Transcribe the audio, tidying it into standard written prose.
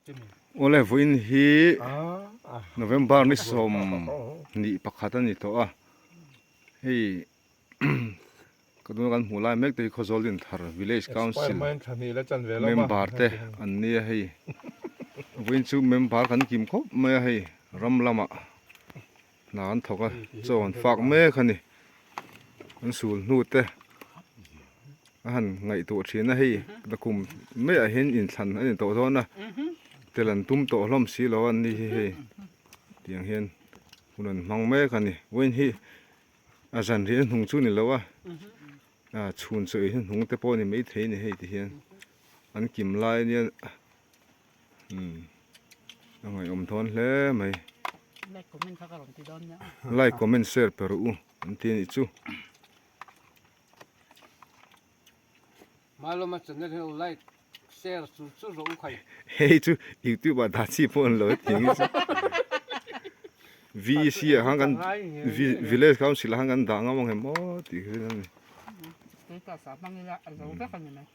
Awle vawiin hi November ni 21 a ni tawh a hei ka tuna kan hmuh lai mek te hi Khawzawl Dinthar Village Council member te an nia hei vawiin chu member kan kim khawp mai a hei ram lamah hna an thawk a chaw an fak mek a ni an sul hnu te a han ngaihtuah thin a hei nakum maiah hian inthlan a ni tawh dawn a tel an tum tawh hlawm si lo a an ni hi hei tiang hian hun an hmang mek a ni vawiin hi a zan riah hnung chu ni lo a ah chhun chaw ei hnuhnung te pawh a ni maithei a ni hei ti hian an kim lai ania umm a ngaihawm dawn hle mai like comment share pe rawh u an ti a nih chu. Malawma channel hi lo like share chur chur rawh u khai. Hei chu youtube ah dah chi pawh an lo ti ang chu. VEC ah khan kan village council ah khan kan dah ngam ang em aw tih kha a ni. Tui ta sa hmang ila a zo vek a ni mai.